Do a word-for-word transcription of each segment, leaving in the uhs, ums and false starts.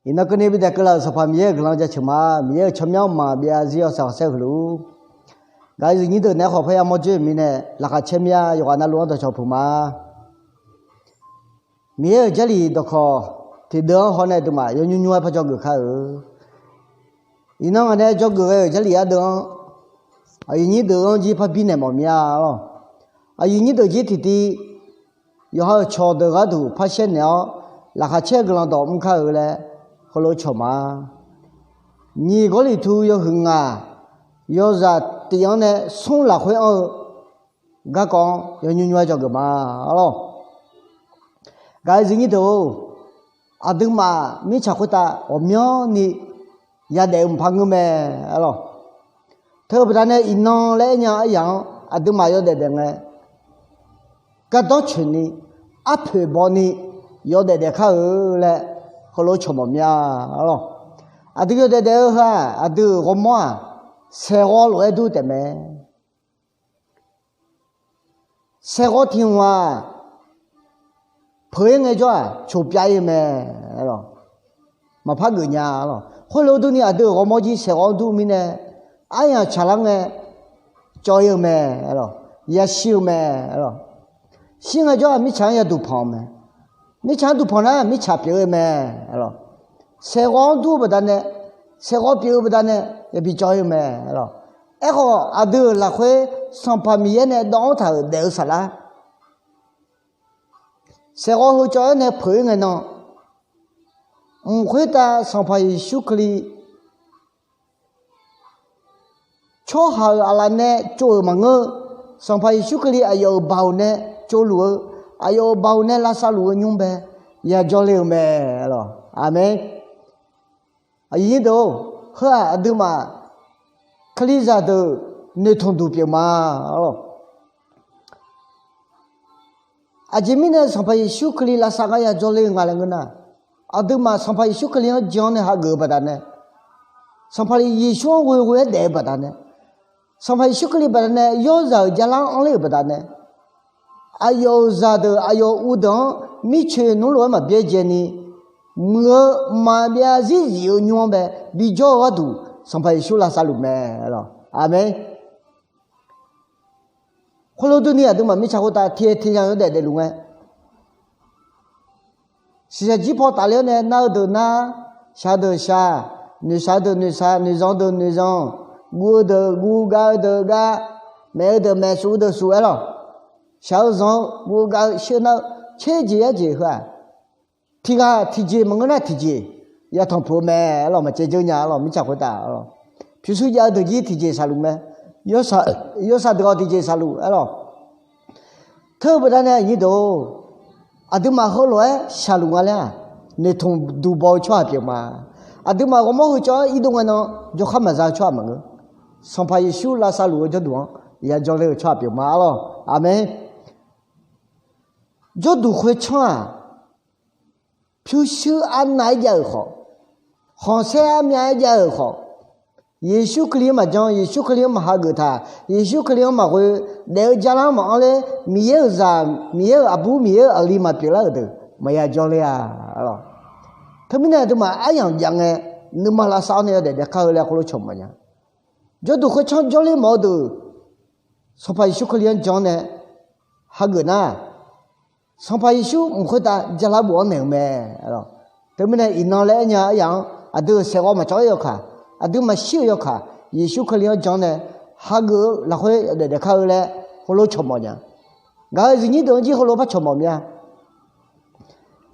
Iqnan keuvni bidaef keuvlaf-euq Sanqpaq Miqyaer-euq guiqlanq jaceuq ma. Miqyaer-euq tsawrmyanr maqbyav zir yawshaef khanqsaer heulof-ur. Gaq-euq zifnyir deuq naeq-aer khawf parya mawr dzoer-euq mirnae, laqkhaq caer mir-a. Yawqghaq navluf-anr dawqcawq puq ma. Miqyaer-euq Jarlif dawqkawq tiqdeuv-anr hawnae aqduimaf yawnymr nymr-aer par dzawgeuf kar-eu. Iqnan ngaq nae dzawgeuf ghae-euq Jarlif ardeuv-anr, aqyuif nyir deuq-anr jir par birnaeq mawf mir-a lor. Aqyuif nyir deuq jir tiqtiv yawqha-euq cawqdeuq gharduq par shaer naeq-awr, laqkhaq caer guiqlanq dawq mr kar-eu laer heulof cawq ma. Nyiq Gawrliqtu yawhuiq ngaq yawzaq tiq-anr nae smr lafkhoer anr-eu garkawv-anr yawnymr nymr-aer dzawgeuf ma lor. Gaq-euq zifnyir deuq-or, aqduimaf mirtsaq khoertav ghawqmyanrni yadaef-eu mqpar ngeur mae lor. Teu-eu baqdanae iqnan laer aernya aryaq-anr aqduimaf yawdaef daef ngae, gardawr coeqni, arpoeq bawni yawdaef daef kar-eu laer heulof cawqmawf mir-a lor. Aqdui yawdaef daef-eu heu-aq, aqdui-euq ghawrmawr-aq, saeqghawv lof-aer dur taef mae. Saeqghawv tiq hmq-aq, peuq-ir ngaejawr-aq, coqpyav-ir-eu mae lor. Maqpar geuf nya lor. Khoerlof-aer durni aqdui-euq ghawrmawr jir saeqghawv-anr dur-eu mirnae, aryamq tsaqlar ngae cawv-ir-eu mae lor. Yashir-eu mae lor. Shir ngaejawr-aq, mirtsaq-anr yaduq panq-eu mae. Mirtsaq-anr duq panq nar, mirtsaq pyeuf-eu mae lor. Saeqghawv-anr dur-eu baqdanae, saeqghawv pyeuf-eu baqdanae yabi cawv-ir-eu mae lor. Aerkhawf, aqdui-euq lafkhoer Sanqpaq Miqyaer nae dawv-anr taq-euq daef-eu saflar, saeqghawv heu cawv-aer nae peuq-ir ngae nan, mq khoertav Sanqpaq Yeqsur Kali tsawrhaq-euq aqlaf nae tsov-euq maqngeur. Sanqpaq Yeqsur Kali aqyawf-euq baoq nae tsovluf-eu, aqyawf-euq baoq nae lavsavluf-eu nymr bae yajawr le-eu mae lor. Aqmeq. Aqyuif nyir deuq-or, heu-aq aqduimaf Kalizaq deuq noeqtmq duq pyeuf ma lor. Aqjeq mirnae Sanqpaq Yeqsur Kali lavsav gar yajawr le-eu nga laer ngeur nar, aqduimaf Sanqpaq Yeqsur Kali-anr jan-awr nae hageuf-eu baqdanae, Sanqpaq Yeqsur-anr ghoeghoe-aer daef-eu baqdanae, Sanqpaq Yeqsur Kali baqdanae yawrzaq-euq jarlar-anr anr ler-euq baqdanae, aqyawf-euq zaqdeuq aqyawf uvdeuq-anr mircoeq nmr lof-aer maqbyaerdzae ni, muiq-eu maqbyav zir zif-eu nymr-anr bae bijawr-eu gharduq Sanqpaq Yeqsur lavsavluf mae lor. Aqmeq. Khoerlof-aer durni aqduimaf mirtsaq khoertav tiqghaq tiqyaq yawdaef daefluf ngae, shiqshaq jir paw tafler-awr nae nar-eu deuq nar, shaq-eu deuq shaq, noeqshaq-eu deuq noeqshaq, noeqzanq-eu deuq noeqzanq, guv-eu deuq guv, gav-eu deuq gav, maef-eu deuq maef, suf-eu deuq suf-aer lor. Shaq-eu zanq-eu guv-eu gav-eu shir-eu nar-eu tser jeq yar jeq heu-aq, tiqghaq tiqjeq maqngeur nar tiqjeq yatanq puq-eu mae lor. Maqcaev dzeur nya lor, mirtsaq khoertav lor. Pyurshuir jav-eu deuq jir tiqjeq shaqluf mae. Yawshaq deuq-awq tiqjeq shaqluf-aer lor. Teu-eu baqdanae aqnyir deuq-or, aqduimaf heulof-aer shaqluf nga laer-aq, noeqtmq duq baw-eu tsawrhaq pyeuf ma. Aqduimaf ghawrmawr heu cawv-aer irdov ngae nan jawrkhar maqza-eu tsawrhaq maqngeur. Sanqpaq Yeqsur lavsavluf-eu jawrduq-anr yajawr le-eu tsawrhaq pyeuf ma lor. Aqmeq. Jawrduq khoertsanr-aq, pyurshuir arnav-aer jav-euq khawf, khanqsaer armyav-aer jav-euq khawf, Yeqsur Kali-anr maqjan, Yeqsur Kali-anr maqhageuf taq, Yeqsur Kali-anr maqghoe, daef-eu jarlar-anr maqanr ler, Miqyaer-euq zaq, Miqyaer-euq aqbur, Miqyaer-euq aqli maqpyeuf lar-euq deuq maqya jawr ler-a lor. Teumirnae aqduimaf aryamq jav ngae, nuima lavsav-awr nae yawdaef daef kar-eu laer khoerlof cawq mawf nya. Jawrduq khoertsanr jawrler mawf-eu deuq, Sanqpaq Yeqsur Kali-anr jan-awr nae hageuf nar, Sanqpaq Yeqsur mq khoertav jarlar bof-anr naeq-eu mae. Teumirnae iqnan laer aernya aryaq-anr aqdui-euq saeqghawv maqcawv-aer yawkaq, aqdui maqshir-euq yawkaq, Yeqsur Kali-anr jan-awr nae hageuf-eu lafkhoer yawdaef daef kar-eu laer khoerlof cawq mawf nya. Ngaq-euq zifnyir deuq-anr jir khoerlof par cawq mawf mir-a.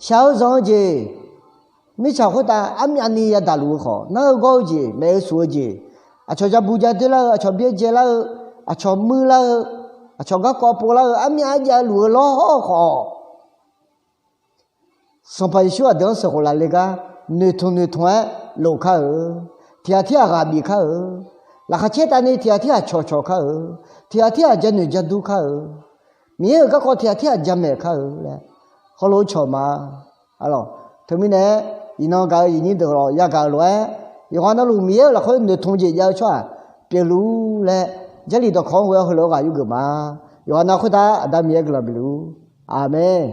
Shaq-eu zanq-eu jeq, mirtsaq khoertav armyavni yadaq luf-eu khawf, nar-eu gawr-eu jeq, maef-eu suf-eu jeq, aqcawq ja bu ja doer lar-eu, aqcawq byaerdzae lar-eu, aqcawq muir lar-eu, aqcawq garkawv pov lar-eu, armyav arjav luf-eu lawr hawr-eu khawf, Sanqpaq Yeqsur aqdui-anr sheuqkhof laf le gar, noeqtmq noeqtmq-aer lof kar-eu, tiqghaq tirghaq ghaq bif kar-eu, laqkhaq caer tavni tiqghaq tirghaq cawqcawq kar-eu, tiqghaq tirghaq janoeq jadur kar-eu, Miqyaer-euq garkawv tiqghaq tirghaq jamaeq kar-eu laer heulof cawq ma. Teumirnae iqnan gaq-eu zifnyir deuq lawq yagaq-euq lof-aer, yawqghaq navluf Miqyaer-euq lafkhoer noeqtmq jeq jav-eu tsawrhaq pyeufluf-ur laer, Jarlif dawqkawq-anr ghoe-awr heulof-aer ghaq yurgeuf ma. Yawqghaq nav khoertav Aqda Miqyaer guiqlanq bifluf-ur. Aqmeq.